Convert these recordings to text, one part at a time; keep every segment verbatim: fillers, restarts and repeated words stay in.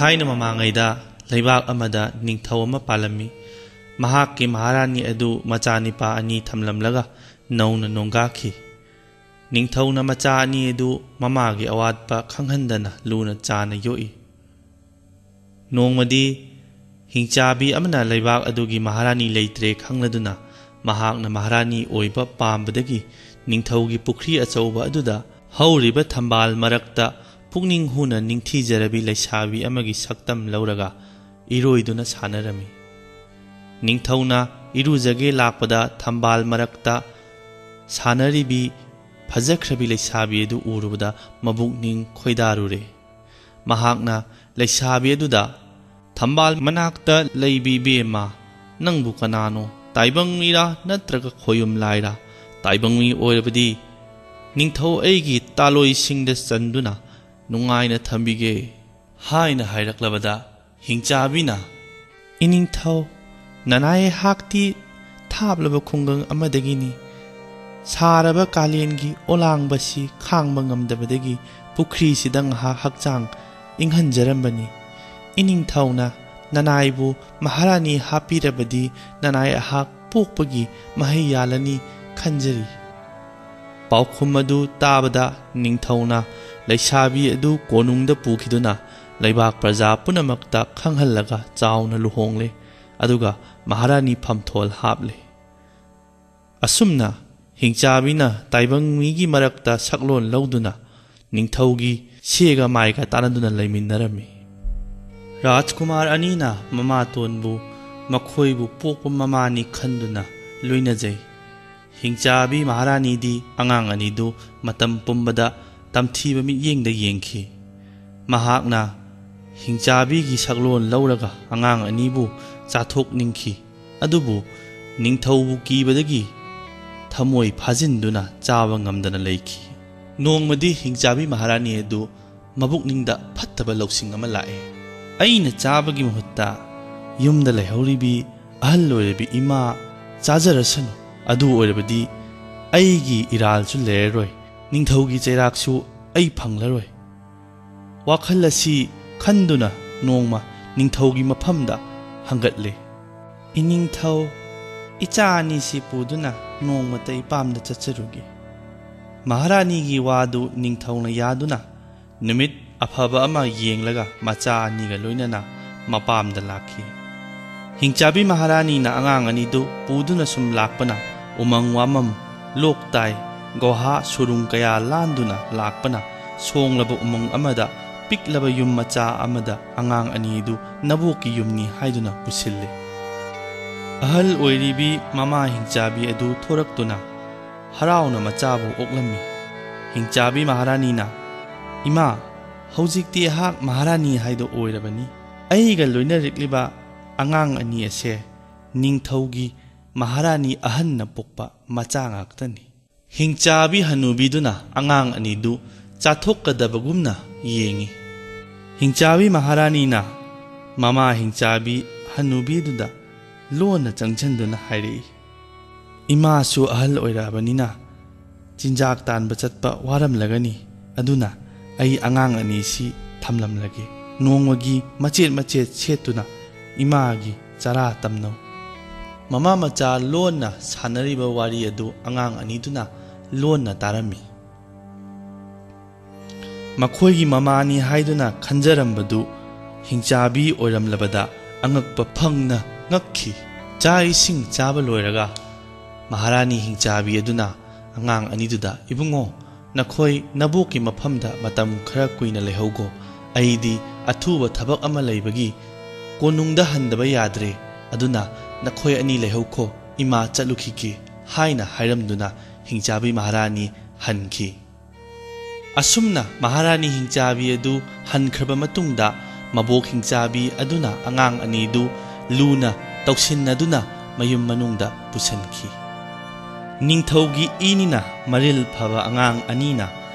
ꯊꯥꯏꯅ ꯃꯃꯥꯡꯉꯩꯗ ꯂꯩꯕꯥꯛ ꯑꯃꯗ ꯅꯤꯡꯊꯧ ꯑꯃ ꯄꯥꯜꯂꯝꯃꯤ꯫ ꯃꯍꯥꯛꯀꯤ ꯃꯍꯥꯔꯥꯅꯤ ꯑꯗꯨ ꯃꯆꯥꯅꯤꯄꯥ ꯑꯅꯤ ꯊꯝꯂꯝꯂꯒ ꯅꯧꯅ ꯅꯣꯡꯒꯥꯈꯤ꯫ ꯅꯤꯡꯊꯧꯅ ꯃꯆꯥ ꯑꯅꯤ ꯑꯗꯨ ꯃꯃꯥꯒꯤ ꯑꯋꯥꯠꯄ ꯈꯪꯍꯟꯗꯅ ꯂꯨꯅ ꯆꯥꯅ ꯌꯣꯛꯏ꯫ ꯅꯣꯡꯃꯗꯤ ꯍꯤꯡꯆꯥꯕꯤ ꯑꯃꯅ ꯂꯩꯕꯥꯛ ꯑꯗꯨꯒꯤ ꯃꯍꯥꯔꯥꯅꯤ ꯂꯩꯇ꯭ꯔꯦ ꯈꯪꯂꯗꯨꯅ, ꯃꯍꯥꯛꯅ ꯃꯍꯥꯔꯥꯅꯤ ꯑꯣꯏꯕ ꯄꯥꯝꯕꯗꯒꯤ ꯅꯤꯡꯊꯧꯒꯤ ꯄꯨꯈ꯭ꯔꯤ ꯑꯆꯧꯕ ꯑꯗꯨꯗ ꯍꯧꯔꯤꯕ ꯊꯝꯕꯥꯜ ꯃꯔꯛꯇ ꯄꯨꯛꯅꯤꯡ ꯍꯨꯅ ꯅꯤꯡꯊꯤꯖꯔꯕꯤ ꯂꯩꯁꯥꯕꯤ ꯑꯃꯒꯤ ꯁꯛꯇꯝ ꯂꯧꯔꯒ ꯏꯔꯣꯏꯗꯨꯅ ꯁꯥꯟꯅꯔꯝꯃꯤ꯫ ꯅꯤꯡꯊꯧꯅ ꯏꯔꯨꯖꯒꯦ ꯂꯥꯛꯄꯗ ꯊꯝꯕꯥꯜ ꯃꯔꯛꯇ ꯁꯥꯟꯅꯔꯤꯕꯤ ꯐꯖꯈ꯭ꯔꯕꯤ ꯂꯩꯁꯥꯕꯤ ꯑꯗꯨ ꯎꯔꯨꯕꯗ ꯃꯕꯨꯛꯅꯤꯡ ꯈꯣꯏꯗꯥꯔꯨꯔꯦ꯫ ꯃꯍꯥꯛꯅ ꯂꯩꯁꯥꯕꯤ ꯑꯗꯨꯗ, "ꯊꯝꯕꯥꯜ ꯃꯅꯥꯛꯇ ꯂꯩꯕꯤ ꯏꯕꯦꯝꯃ, ꯅꯪꯕꯨ ꯀꯅꯥꯅꯣ? ꯇꯥꯏꯕꯪ ꯃꯤꯔꯥ ꯅꯠꯇ꯭ꯔꯒ ꯈꯣꯌꯨꯝ ꯂꯥꯏꯔꯥ? ꯇꯥꯏꯕꯪ ꯃꯤ ꯑꯣꯏꯔꯕꯗꯤ ꯅꯤꯡꯊꯧ ꯑꯩꯒꯤ ꯇꯥꯂꯣꯏꯁꯤꯡꯗ ꯆꯟꯗꯨꯅ ꯅꯨꯡꯉꯥꯏꯅ ꯊꯝꯕꯤꯒꯦ" ꯍꯥꯏꯅ ꯍꯥꯏꯔꯛꯂꯕꯗ, ꯍꯤꯡꯆꯥꯕꯤꯅ, "ꯏꯅꯤꯡꯊꯧ, ꯅꯅꯥꯏ ꯑꯩꯍꯥꯛꯇꯤ ꯊꯥꯞꯂꯕ ꯈꯨꯡꯒꯪ ꯑꯃꯗꯒꯤꯅꯤ꯫ ꯁꯥꯔꯕ ꯀꯥꯂꯦꯟꯒꯤ ꯑꯣꯂꯥꯡꯕꯁꯤ ꯈꯥꯡꯕ ꯉꯝꯗꯕꯗꯒꯤ ꯄꯨꯈ꯭ꯔꯤꯁꯤꯗ ꯉꯥꯏꯍꯥꯛ ꯍꯛꯆꯥꯡ ꯏꯪꯍꯟꯖꯔꯝꯕꯅꯤ꯫ ꯏꯅꯤꯡꯊꯧꯅ ꯅꯅꯥꯏꯕꯨ ꯃꯍꯥꯔꯥꯅꯤ ꯍꯥꯞꯄꯤꯔꯕꯗꯤ ꯅꯅꯥꯏ ꯑꯩꯍꯥꯛ ꯄꯣꯛꯄꯒꯤ ꯃꯍꯩ ꯌꯥꯜꯂꯅꯤ ꯈꯟꯖꯔꯤ"꯫ ꯄꯥꯎꯈꯨꯝ ꯑꯗꯨ ꯇꯥꯕꯗ ꯅꯤꯡꯊꯧꯅ ꯂꯩꯁꯥꯕꯤ ꯑꯗꯨ ꯀꯣꯅꯨꯡꯗ ꯄꯨꯈꯤꯗꯨꯅ ꯂꯩꯕꯥꯛ ꯄ꯭ꯔꯖꯥ ꯄꯨꯝꯅꯃꯛꯇ ꯈꯪꯍꯜꯂꯒ ꯆꯥꯎꯅ ꯂꯨꯍꯣꯡꯂꯦ, ꯑꯗꯨꯒ ꯃꯍꯥꯔꯥꯅꯤ ꯐꯝꯊꯣꯜ ꯍꯥꯞꯂꯦ꯫ ꯑꯁꯨꯝꯅ ꯍꯤꯡꯆꯥꯕꯤꯅ ꯇꯥꯏꯕꯪ ꯃꯤꯒꯤ ꯃꯔꯛꯇ ꯁꯛꯂꯣꯟ ꯂꯧꯗꯨꯅ ꯅꯤꯡꯊꯧꯒꯤ ꯁꯦꯒ ꯃꯥꯏꯒ ꯇꯥꯟꯅꯗꯨꯅ ꯂꯩꯃꯤꯟꯅꯔꯝꯃꯤ꯫ ꯔꯥꯖꯀꯨꯃꯥꯔ ꯑꯅꯤꯅ ꯃꯃꯥꯇꯣꯟꯕꯨ ꯃꯈꯣꯏꯕꯨ ꯄꯣꯛꯄ ꯃꯃꯥꯅꯤ ꯈꯟꯗꯨꯅ ꯂꯣꯏꯅꯖꯩ꯫ ꯍꯤꯡꯆꯥꯕꯤ ꯃꯍꯥꯔꯥꯅꯤꯗꯤ ꯑꯉꯥꯡ ꯑꯅꯤꯗꯨ ꯃꯇꯝ ꯄꯨꯝꯕꯗ ꯇꯝꯊꯤꯕ ꯃꯤꯠꯌꯦꯡꯗ ꯌꯦꯡꯈꯤ꯫ ꯃꯍꯥꯛꯅ ꯍꯤꯡꯆꯥꯕꯤꯒꯤ ꯁꯛꯂꯣꯟ ꯂꯧꯔꯒ ꯑꯉꯥꯡ ꯑꯅꯤꯕꯨ ꯆꯥꯊꯣꯛꯅꯤꯡꯈꯤ꯫ ꯑꯗꯨꯕꯨ ꯅꯤꯡꯊꯧꯕꯨ ꯀꯤꯕꯗꯒꯤ ꯊꯃꯣꯏ ꯐꯥꯖꯤꯟꯗꯨꯅ ꯆꯥꯕ ꯉꯝꯗꯅ ꯂꯩꯈꯤ꯫ ꯅꯣꯡꯃꯗꯤ ꯍꯤꯡꯆꯥꯕꯤ ꯃꯍꯥꯔꯥꯅꯤ ꯑꯗꯨ ꯃꯕꯨꯛꯅꯤꯡꯗ ꯐꯠꯇꯕ ꯂꯧꯁꯤꯡ ꯑꯃ ꯂꯥꯛꯑꯦ꯫ "ꯑꯩꯅ ꯆꯥꯕꯒꯤ ꯃꯍꯨꯠꯇ ꯌꯨꯝꯗ ꯂꯩꯍꯧꯔꯤꯕꯤ ꯑꯍꯜ ꯑꯣꯏꯔꯕꯤ ꯏꯃꯥ ꯆꯥꯖꯔꯁꯅꯨ꯫ ꯑꯗꯨ ꯑꯣꯏꯔꯕꯗꯤ ꯑꯩꯒꯤ ꯏꯔꯥꯜꯁꯨ ꯂꯩꯔꯔꯣꯏ, ꯅꯤꯡꯊꯧꯒꯤ ꯆꯩꯔꯥꯛꯁꯨ ꯑꯩ ꯐꯪꯂꯔꯣꯏ"꯫ ꯋꯥꯈꯜ ꯑꯁꯤ ꯈꯟꯗꯨꯅ ꯅꯣꯡꯃ ꯅꯤꯡꯊꯧꯒꯤ ꯃꯐꯝꯗ ꯍꯪꯒꯠꯂꯦ꯫ "ꯏꯅꯤꯡꯊꯧ, ꯏꯆꯥ ꯑꯅꯤꯁꯤ ꯄꯨꯗꯨꯅ ꯅꯣꯡꯃꯇ ꯏꯄꯥꯝꯗ ꯆꯠꯆꯔꯨꯒꯦ꯫" ꯃꯍꯥꯔꯥꯅꯤꯒꯤ ꯋꯥꯗꯨ ꯅꯤꯡꯊꯧꯅ ꯌꯥꯗꯨꯅ ꯅꯨꯃꯤꯠ ꯑꯐꯕ ꯑꯃ ꯌꯦꯡꯂꯒ ꯃꯆꯥ ꯑꯅꯤꯒ ꯂꯣꯏꯅꯅ ꯃꯄꯥꯝꯗ ꯂꯥꯛꯈꯤ꯫ ꯍꯤꯡꯆꯥꯕꯤ ꯃꯍꯥꯔꯥꯅꯤꯅ ꯑꯉꯥꯡ ꯑꯅꯤꯗꯨ ꯄꯨꯗꯨꯅ ꯁꯨꯝ ꯂꯥꯛꯄꯅ ꯎꯃꯪ ꯋꯥꯃꯝ, ꯂꯣꯛꯇꯥꯏ, ꯒꯣꯍꯥ ꯁꯨꯔꯨꯡ ꯀꯌꯥ ꯂꯥꯟꯗꯨꯅ ꯂꯥꯛꯄꯅ ꯁꯣꯡꯂꯕ ꯎꯃꯪ ꯑꯃꯗ ꯄꯤꯛꯂꯕ ꯌꯨꯝ ꯃꯆꯥ ꯑꯃꯗ ꯑꯉꯥꯡ ꯑꯅꯤꯗꯨ ꯅꯕꯣꯛꯀꯤ ꯌꯨꯝꯅꯤ ꯍꯥꯏꯗꯨꯅ ꯄꯨꯁꯤꯜꯂꯤ꯫ ꯑꯍꯜ ꯑꯣꯏꯔꯤꯕꯤ ꯃꯃꯥ ꯍꯤꯡꯆꯥꯕꯤ ꯑꯗꯨ ꯊꯣꯔꯛꯇꯨꯅ ꯍꯔꯥꯎꯅ ꯃꯆꯥꯕꯨ ꯑꯣꯛꯂꯝꯃꯤ꯫ ꯍꯤꯡꯆꯥꯕꯤ ꯃꯍꯥꯔꯥꯅꯤꯅ, "ꯏꯃꯥ, ꯍꯧꯖꯤꯛꯇꯤ ꯑꯩꯍꯥꯛ ꯃꯍꯥꯔꯥꯅꯤ ꯍꯥꯏꯗꯣ ꯑꯣꯏꯔꯕꯅꯤ꯫ ꯑꯩꯒ ꯂꯣꯏꯅꯔꯛꯂꯤꯕ ꯑꯉꯥꯡ ꯑꯅꯤ ꯑꯁꯦ ꯅꯤꯡꯊꯧꯒꯤ ꯃꯍꯥꯔꯥꯅꯤ ꯑꯍꯟꯅ ꯄꯣꯛꯄ ꯃꯆꯥ ꯉꯥꯛꯇꯅꯤ꯫" ꯍꯤꯡꯆꯥꯕꯤ ꯍꯅꯨꯕꯤꯗꯨꯅ ꯑꯉꯥꯡ ꯑꯅꯤꯗꯨ ꯆꯥꯊꯣꯛꯀꯗꯕꯒꯨꯝꯅ ꯌꯦꯡꯏ꯫ ꯍꯤꯡꯆꯥꯕꯤ ꯃꯍꯥꯔꯥꯅꯤꯅ ꯃꯃꯥ ꯍꯤꯡꯆꯥꯕꯤ ꯍꯅꯨꯕꯤꯗꯨꯗ ꯂꯣꯟꯅ ꯆꯪꯁꯤꯟꯗꯨꯅ ꯍꯥꯏꯔꯛꯏ, "ꯏꯃꯥꯁꯨ ꯑꯍꯜ ꯑꯣꯏꯔꯛꯑꯕꯅꯤꯅ ꯆꯤꯟꯖꯥꯛ ꯇꯥꯟꯕ ꯆꯠꯄ ꯋꯥꯔꯝꯂꯒꯅꯤ, ꯑꯗꯨꯅ ꯑꯩ ꯑꯉꯥꯡ ꯑꯅꯤꯁꯤ ꯊꯝꯂꯝꯂꯒꯦ꯫ ꯅꯣꯡꯃꯒꯤ ꯃꯆꯦꯠ ꯃꯆꯦꯠ ꯁꯦꯠꯇꯨꯅ ꯏꯃꯥꯒꯤ ꯆꯔꯥ ꯇꯝꯅꯧ꯫" ꯃꯃꯥ ꯃꯆꯥ ꯂꯣꯟꯅ ꯁꯥꯟꯅꯔꯤꯕ ꯋꯥꯔꯤ ꯑꯗꯨ ꯑꯉꯥꯡ ꯑꯅꯤꯗꯨꯅ ꯂꯣꯟꯅ ꯇꯥꯔꯝꯃꯤ꯫ ꯃꯈꯣꯏꯒꯤ ꯃꯃꯥꯅꯤ ꯍꯥꯏꯗꯨꯅ ꯈꯟꯖꯔꯝꯕꯗꯨ ꯍꯤꯡꯆꯥꯕꯤ ꯑꯣꯏꯔꯝꯂꯕꯗ ꯑꯉꯛꯄ ꯐꯪꯅ ꯉꯛꯈꯤ꯫ ꯆꯥꯛ ꯏꯁꯤꯡ ꯆꯥꯕ ꯂꯣꯏꯔꯒ ꯃꯍꯥꯔꯥꯅꯤ ꯍꯤꯡꯆꯥꯕꯤ ꯑꯗꯨꯅ ꯑꯉꯥꯡ ꯑꯅꯤꯗꯨꯗ, "ꯏꯕꯨꯡꯉꯣ, ꯅꯈꯣꯏ ꯅꯕꯣꯛꯀꯤ ꯃꯐꯝꯗ ꯃꯇꯝ ꯈꯔ ꯀꯨꯏꯅ ꯂꯩꯍꯧꯒꯣ꯫ ꯑꯩꯗꯤ ꯑꯊꯨꯕ ꯊꯕꯛ ꯑꯃ ꯂꯩꯕꯒꯤ ꯀꯣꯅꯨꯡꯗ ꯍꯟꯗꯕ ꯌꯥꯗ꯭ꯔꯦ꯫ ꯑꯗꯨꯅ ꯅꯈꯣꯏ ꯑꯅꯤ ꯂꯩꯍꯧꯈꯣ, ꯏꯃꯥ ꯆꯠꯂꯨꯈꯤꯒꯦ" ꯍꯥꯏꯅ ꯍꯥꯏꯔꯝꯗꯨꯅ ꯍꯤꯡꯆꯥꯕꯤ ꯃꯍꯥꯔꯥꯅꯤ ꯍꯟꯈꯤ꯫ ꯑꯁꯨꯝꯅ ꯃꯍꯥꯔꯥꯅꯤ ꯍꯤꯡꯆꯥꯕꯤ ꯑꯗꯨ ꯍꯟꯈ꯭ꯔꯕ ꯃꯇꯨꯡꯗ, ꯃꯕꯣꯛ ꯍꯤꯡꯆꯥꯕꯤ ꯑꯗꯨꯅ ꯑꯉꯥꯡ ꯑꯅꯤꯗꯨ ꯂꯨꯅ ꯇꯧꯁꯤꯟꯅꯗꯨꯅ ꯃꯌꯨꯝ ꯃꯅꯨꯡꯗ ꯄꯨꯁꯤꯟꯈꯤ꯫ ꯅꯤꯡꯊꯧꯒꯤ ꯏꯅꯤꯅ ꯃꯔꯤꯜ ꯐꯕ ꯑꯉꯥꯡ ꯑꯅꯤꯅ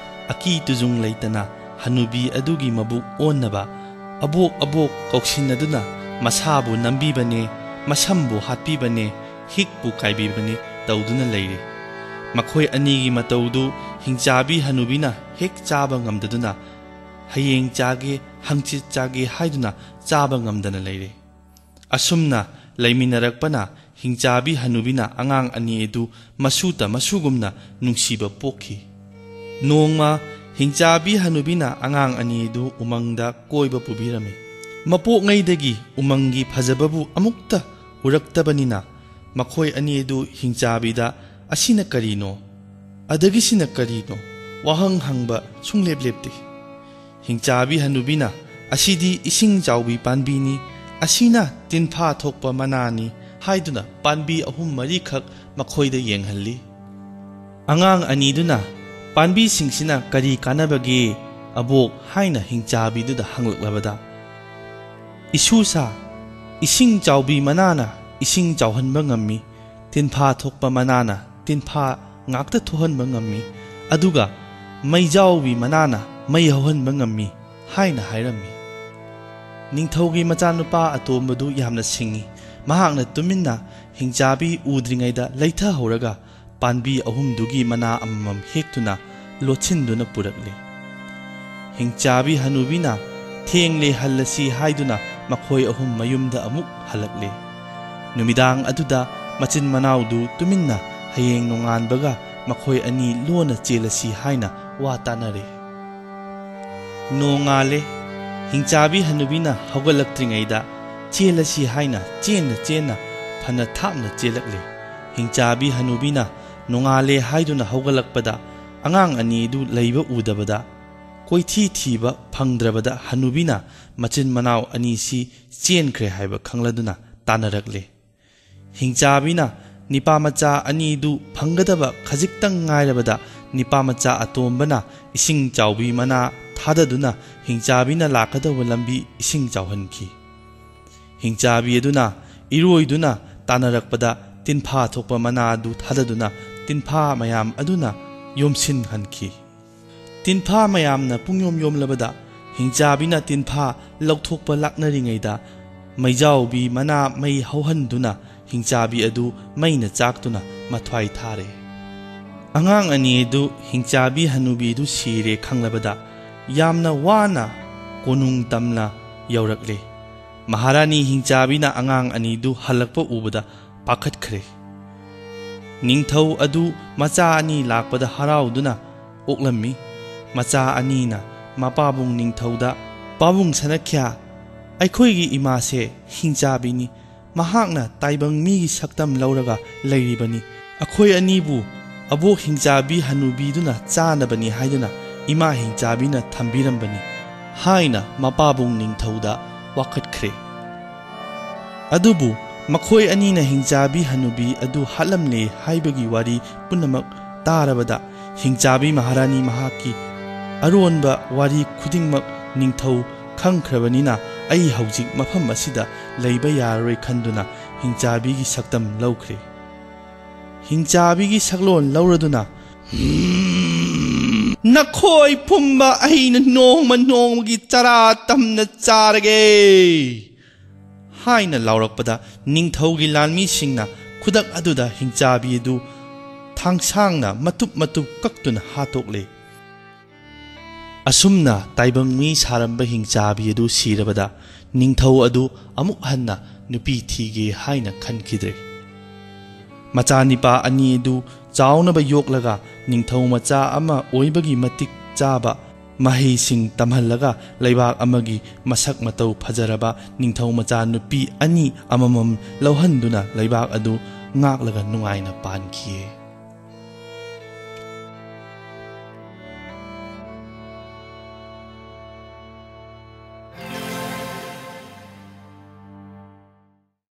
ꯑꯀꯤ ꯇꯨꯖꯨꯡ ꯂꯩꯇꯅ ꯍꯅꯨꯕꯤ ꯑꯗꯨꯒꯤ ꯃꯕꯨꯛ ꯑꯣꯟꯅꯕ ꯑꯕꯣꯛ ꯑꯕꯣꯛ ꯀꯧꯁꯤꯟꯅꯗꯨꯅ ꯃꯁꯥꯕꯨ ꯅꯝꯕꯤꯕꯅꯦ, ꯃꯁꯝꯕꯨ ꯍꯥꯠꯄꯤꯕꯅꯦ, ꯍꯤꯛꯄꯨ ꯀꯥꯏꯕꯤꯕꯅꯦ ꯇꯧꯗꯨꯅ ꯂꯩꯔꯤ꯫ ꯃꯈꯣꯏ ꯑꯅꯤꯒꯤ ꯃꯇꯧꯗꯨ ꯍꯤꯡꯆꯥꯕꯤ ꯍꯅꯨꯕꯤꯅ ꯍꯦꯛ ꯆꯥꯕ ꯉꯝꯗꯗꯨꯅ ꯍꯌꯦꯡ ꯆꯥꯒꯦ, ꯍꯪꯆꯤꯠ ꯆꯥꯒꯦ ꯍꯥꯏꯗꯨꯅ ꯆꯥꯕ ꯉꯝꯗꯅ ꯂꯩꯔꯦ꯫ ꯑꯁꯨꯝꯅ ꯂꯩꯃꯤꯟꯅꯔꯛꯄꯅ ꯍꯤꯡꯆꯥꯕꯤ ꯍꯅꯨꯕꯤꯅ ꯑꯉꯥꯡ ꯑꯅꯤ ꯑꯗꯨ ꯃꯁꯨꯇ ꯃꯁꯨꯒꯨꯝꯅ ꯅꯨꯡꯁꯤꯕ ꯄꯣꯛꯈꯤ꯫ ꯅꯣꯡꯃ ꯍꯤꯡꯆꯥꯕꯤ ꯍꯅꯨꯕꯤꯅ ꯑꯉꯥꯡ ꯑꯅꯤ ꯑꯗꯨ ꯎꯃꯪꯗ ꯀꯣꯏꯕ ꯄꯨꯕꯤꯔꯝꯃꯤ꯫ ꯃꯄꯣꯛꯉꯩꯗꯒꯤ ꯎꯃꯪꯒꯤ ꯐꯖꯕꯕꯨ ꯑꯃꯨꯛꯇ ꯎꯔꯛꯇꯕꯅꯤꯅ ꯃꯈꯣꯏ ꯑꯅꯤ ꯑꯗꯨ ꯍꯤꯡꯆꯥꯕꯤꯗ "ꯑꯁꯤꯅ ꯀꯔꯤꯅꯣ? ꯑꯗꯒꯤꯁꯤꯅ ꯀꯔꯤꯅꯣ?" ꯋꯥꯍꯪ ꯍꯪꯕ ꯁꯨꯡꯂꯦꯞ ꯂꯦꯞꯇꯦ꯫ ꯍꯤꯡꯆꯥꯕꯤ ꯍꯅꯨꯕꯤꯅ "ꯑꯁꯤꯗꯤ ꯏꯁꯤꯡ ꯆꯥꯎꯕꯤ ꯄꯥꯟꯕꯤꯅꯤ, ꯑꯁꯤꯅ ꯇꯤꯟꯐꯥ ꯊꯣꯛꯄ ꯃꯅꯥꯅꯤ" ꯍꯥꯏꯗꯨꯅ ꯄꯥꯟꯕꯤ ꯑꯍꯨꯝ ꯃꯔꯤꯈꯛ ꯃꯈꯣꯏꯗ ꯌꯦꯡꯍꯜꯂꯤ꯫ ꯑꯉꯥꯡ ꯑꯅꯤꯗꯨꯅ "ꯄꯥꯟꯕꯤꯁꯤꯡꯁꯤꯅ ꯀꯔꯤ ꯀꯥꯟꯅꯕꯒꯦ, ꯑꯕꯣꯛ?" ꯍꯥꯏꯅ ꯍꯤꯡꯆꯥꯕꯤꯗꯨꯗ ꯍꯪꯂꯛꯂꯕꯗ, "ꯏꯁꯨꯁꯥ, ꯏꯁꯤꯡ ꯆꯥꯎꯕꯤ ꯃꯅꯥꯅ ꯏꯁꯤꯡ ꯆꯥꯎꯍꯟꯕ ꯉꯝꯃꯤ, ꯇꯤꯟꯐꯥ ꯊꯣꯛꯄ ꯃꯅꯥꯅ ꯇꯤꯟꯐꯥ ꯉꯥꯛꯇ ꯊꯣꯛꯍꯟꯕ ꯉꯝꯃꯤ, ꯑꯗꯨꯒ ꯃꯩꯖꯥꯎꯕꯤ ꯃꯅꯥꯅ ꯃꯩ ꯍꯧꯍꯟꯕ ꯉꯝꯃꯤ" ꯍꯥꯏꯅ ꯍꯥꯏꯔꯝꯃꯤ꯫ ꯅꯤꯡꯊꯧꯒꯤ ꯃꯆꯥꯅꯨꯄꯥ ꯑꯇꯣꯝꯕꯗꯨ ꯌꯥꯝꯅ ꯁꯤꯡꯉꯤ꯫ ꯃꯍꯥꯛꯅ ꯇꯨꯃꯤꯟꯅ ꯍꯤꯡꯆꯥꯕꯤ ꯎꯗ꯭ꯔꯤꯉꯩꯗ ꯂꯩꯊꯍꯧꯔꯒ ꯄꯥꯟꯕꯤ ꯑꯍꯨꯝꯗꯨꯒꯤ ꯃꯅꯥ ꯑꯃꯃꯝ ꯍꯦꯛꯇꯨꯅ ꯂꯣꯠꯁꯤꯟꯗꯨꯅ ꯄꯨꯔꯛꯂꯦ꯫ ꯍꯤꯡꯆꯥꯕꯤ ꯍꯅꯨꯕꯤꯅ "ꯊꯦꯡꯂꯦ, ꯍꯜꯂꯁꯤ" ꯍꯥꯏꯗꯨꯅ ꯃꯈꯣꯏ ꯑꯍꯨꯝ ꯃꯌꯨꯝꯗ ꯑꯃꯨꯛ ꯍꯜꯂꯛꯂꯦ꯫ ꯅꯨꯃꯤꯗꯥꯡ ꯑꯗꯨꯗ ꯃꯆꯤꯟ ꯃꯅꯥꯎꯗꯨ ꯇꯨꯃꯤꯟꯅ ꯍꯌꯦꯡ ꯅꯣꯡꯉꯥꯟꯕꯒ ꯃꯈꯣꯏ ꯑꯅꯤ ꯂꯣꯟꯅ ꯆꯦꯜꯂꯁꯤ ꯍꯥꯏꯅ ꯋꯥ ꯇꯥꯅꯔꯦ꯫ ꯅꯣꯡꯉꯥꯜꯂꯦ꯫ ꯍꯤꯡꯆꯥꯕꯤ ꯍꯅꯨꯕꯤꯅ ꯍꯧꯒꯠꯂꯛꯇ꯭ꯔꯤꯉꯩꯗ ꯆꯦꯜꯂꯁꯤ ꯍꯥꯏꯅ ꯆꯦꯟꯅ ꯆꯦꯟꯅ ꯐꯅ ꯊꯥꯞꯅ ꯆꯦꯜꯂꯛꯂꯦ꯫ ꯍꯤꯡꯆꯥꯕꯤ ꯍꯅꯨꯕꯤꯅ ꯅꯣꯡꯉꯥꯜꯂꯦ ꯍꯥꯏꯗꯨꯅ ꯍꯧꯒꯠꯂꯛꯄꯗ ꯑꯉꯥꯡ ꯑꯅꯤꯗꯨ ꯂꯩꯕ ꯎꯗꯕꯗ, ꯀꯣꯏꯊꯤ ꯊꯤꯕ ꯐꯪꯗ꯭ꯔꯕꯗ ꯍꯅꯨꯕꯤꯅ ꯃꯆꯤꯟ ꯃꯅꯥꯎ ꯑꯅꯤꯁꯤ ꯆꯦꯟꯈ꯭ꯔꯦ ꯍꯥꯏꯕ ꯈꯪꯂꯗꯨꯅ ꯇꯥꯟꯅꯔꯛꯂꯦ꯫ ꯍꯤꯡꯆꯥꯕꯤꯅ ꯅꯤꯄꯥꯃꯆꯥ ꯑꯅꯤꯗꯨ ꯐꯪꯒꯗꯕ ꯈꯖꯤꯛꯇꯪ ꯉꯥꯏꯔꯕꯗ ꯅꯤꯄꯥꯃꯆꯥ ꯑꯇꯣꯝꯕꯅ ꯏꯁꯤꯡ ꯆꯥꯎꯕꯤ ꯃꯅꯥ ꯊꯥꯗꯗꯨꯅ ꯍꯤꯡꯆꯥꯕꯤꯅ ꯂꯥꯛꯀꯗꯧꯕ ꯂꯝꯕꯤ ꯏꯁꯤꯡ ꯆꯥꯎꯍꯟꯈꯤ꯫ ꯍꯤꯡꯆꯥꯕꯤ ꯑꯗꯨꯅ ꯏꯔꯣꯏꯗꯨꯅ ꯇꯥꯟꯅꯔꯛꯄꯗ ꯇꯤꯟꯐꯥ ꯊꯣꯛꯄ ꯃꯅꯥ ꯑꯗꯨ ꯊꯥꯗꯗꯨꯅ ꯇꯤꯟꯐꯥ ꯃꯌꯥꯝ ꯑꯗꯨꯅ ꯌꯣꯝꯁꯤꯟꯍꯟꯈꯤ꯫ ꯇꯤꯟꯐꯥ ꯃꯌꯥꯝꯅ ꯄꯨꯡꯌꯣꯝ ꯌꯣꯝꯂꯕꯗ ꯍꯤꯡꯆꯥꯕꯤꯅ ꯇꯤꯟꯐꯥ ꯂꯧꯊꯣꯛꯄ ꯂꯥꯛꯅꯔꯤꯉꯩꯗ ꯃꯩꯖꯥꯎꯕꯤ ꯃꯅꯥ ꯃꯩ ꯍꯧꯍꯟꯗꯨꯅ ꯍꯤꯡꯆꯥꯕꯤ ꯑꯗꯨ ꯃꯩꯅ ꯆꯥꯛꯇꯨꯅ ꯃꯊ꯭ꯋꯥꯏ ꯊꯥꯔꯦ꯫ ꯑꯉꯥꯡ ꯑꯅꯤ ꯑꯗꯨ ꯍꯤꯡꯆꯥꯕꯤ ꯍꯅꯨꯕꯤꯗꯨ ꯁꯤꯔꯦ ꯈꯪꯂꯕꯗ ꯌꯥꯝꯅ ꯋꯥꯅ ꯀꯣꯅꯨꯡ ꯇꯝꯅ ꯌꯧꯔꯛꯂꯦ꯫ ꯃꯍꯥꯔꯥꯅꯤ ꯍꯤꯡꯆꯥꯕꯤꯅ ꯑꯉꯥꯡ ꯑꯅꯤꯗꯨ ꯍꯜꯂꯛꯄ ꯎꯕꯗ ꯄꯥꯈꯠꯈ꯭ꯔꯦ꯫ ꯅꯤꯡꯊꯧ ꯑꯗꯨ ꯃꯆꯥ ꯑꯅꯤ ꯂꯥꯛꯄꯗ ꯍꯔꯥꯎꯗꯨꯅ ꯑꯣꯛꯂꯝꯃꯤ꯫ ꯃꯆꯥ ꯑꯅꯤꯅ ꯃꯄꯥꯕꯨꯡ ꯅꯤꯡꯊꯧꯗ, "ꯄꯥꯕꯨꯡ ꯁꯅꯈ꯭ꯌꯥ, ꯑꯩꯈꯣꯏꯒꯤ ꯏꯃꯥꯁꯦ ꯍꯤꯡꯆꯥꯕꯤꯅꯤ꯫ ꯃꯍꯥꯛꯅ ꯇꯥꯏꯕꯪ ꯃꯤꯒꯤ ꯁꯛꯇꯝ ꯂꯧꯔꯒ ꯂꯩꯔꯤꯕꯅꯤ꯫ ꯑꯩꯈꯣꯏ ꯑꯅꯤꯕꯨ ꯑꯕꯣꯛ ꯍꯤꯡꯆꯥꯕꯤ ꯍꯅꯨꯕꯤꯗꯨꯅ ꯆꯥꯅꯕꯅꯤ ꯍꯥꯏꯗꯨꯅ ꯏꯃꯥ ꯍꯤꯡꯆꯥꯕꯤꯅ ꯊꯝꯕꯤꯔꯝꯕꯅꯤ" ꯍꯥꯏꯅ ꯃꯄꯥꯕꯨꯡ ꯅꯤꯡꯊꯧꯗ ꯋꯥꯀꯠꯈ꯭ꯔꯦ꯫ ꯑꯗꯨꯕꯨ ꯃꯈꯣꯏ ꯑꯅꯤꯅ ꯍꯤꯡꯆꯥꯕꯤ ꯍꯅꯨꯕꯤ ꯑꯗꯨ ꯍꯥꯠꯂꯝꯂꯦ ꯍꯥꯏꯕꯒꯤ ꯋꯥꯔꯤ ꯄꯨꯝꯅꯃꯛ ꯇꯥꯔꯕꯗ, ꯍꯤꯡꯆꯥꯕꯤ ꯃꯍꯥꯔꯥꯅꯤ ꯃꯍꯥꯛꯀꯤ ꯑꯔꯣꯟꯕ ꯋꯥꯔꯤ ꯈꯨꯗꯤꯡꯃꯛ ꯅꯤꯡꯊꯧ ꯈꯪꯈ꯭ꯔꯕꯅꯤꯅ, "ꯑꯩ ꯍꯧꯖꯤꯛ ꯃꯐꯝ ꯑꯁꯤꯗ ꯂꯩꯕ ꯌꯥꯔꯔꯣꯏ" ꯈꯟꯗꯨꯅ ꯍꯤꯡꯆꯥꯕꯤꯒꯤ ꯁꯛꯇꯝ ꯂꯧꯈ꯭ꯔꯦ꯫ ꯍꯤꯡꯆꯥꯕꯤꯒꯤ ꯁꯛꯂꯣꯟ ꯂꯧꯔꯗꯨꯅ, "ꯅꯈꯣꯏ ꯄꯨꯝꯕ ꯑꯩꯅ ꯅꯣꯡꯃ ꯅꯣꯡꯃꯒꯤ ꯆꯔꯥ ꯇꯝꯅ ꯆꯥꯔꯒꯦ" ꯍꯥꯏꯅ ꯂꯥꯎꯔꯛꯄꯗ, ꯅꯤꯡꯊꯧꯒꯤ ꯂꯥꯟꯃꯤꯁꯤꯡꯅ ꯈꯨꯗꯛ ꯑꯗꯨꯗ ꯍꯤꯡꯆꯥꯕꯤ ꯑꯗꯨ ꯊꯥꯡꯁꯥꯡꯅ ꯃꯇꯨꯞ ꯃꯇꯨꯞ ꯀꯛꯇꯨꯅ ꯍꯥꯠꯇꯣꯛꯂꯦ꯫ ꯑꯁꯨꯝꯅ ꯇꯥꯏꯕꯪ ꯃꯤ ꯁꯥꯔꯝꯕ ꯍꯤꯡꯆꯥꯕꯤ ꯑꯗꯨ ꯁꯤꯔꯕꯗ, ꯅꯤꯡꯊꯧ ꯑꯗꯨ ꯑꯃꯨꯛ ꯍꯟꯅ ꯅꯨꯄꯤ ꯊꯤꯒꯦ ꯍꯥꯏꯅ ꯈꯟꯈꯤꯗ꯭ꯔꯦ꯫ ꯃꯆꯥꯅꯤꯄꯥ ꯑꯅꯤ ꯑꯗꯨ ꯆꯥꯎꯅꯕ ꯌꯣꯛꯂꯒ, ꯅꯤꯡꯊꯧ ꯃꯆꯥ ꯑꯃ ꯑꯣꯏꯕꯒꯤ ꯃꯇꯤꯛ ꯆꯥꯕ ꯃꯍꯩꯁꯤꯡ ꯇꯝꯍꯜꯂꯒ, ꯂꯩꯕꯥꯛ ꯑꯃꯒꯤ ꯃꯁꯛ ꯃꯇꯧ ꯐꯖꯔꯕ ꯅꯤꯡꯊꯧ ꯃꯆꯥ ꯅꯨꯄꯤ ꯑꯅꯤ ꯑꯃꯃꯝ ꯂꯧꯍꯟꯗꯨꯅ ꯂꯩꯕꯥꯛ ꯑꯗꯨ ꯉꯥꯛꯂꯒ ꯅꯨꯡꯉꯥꯏꯅ ꯄꯥꯟꯈꯤꯌꯦ꯫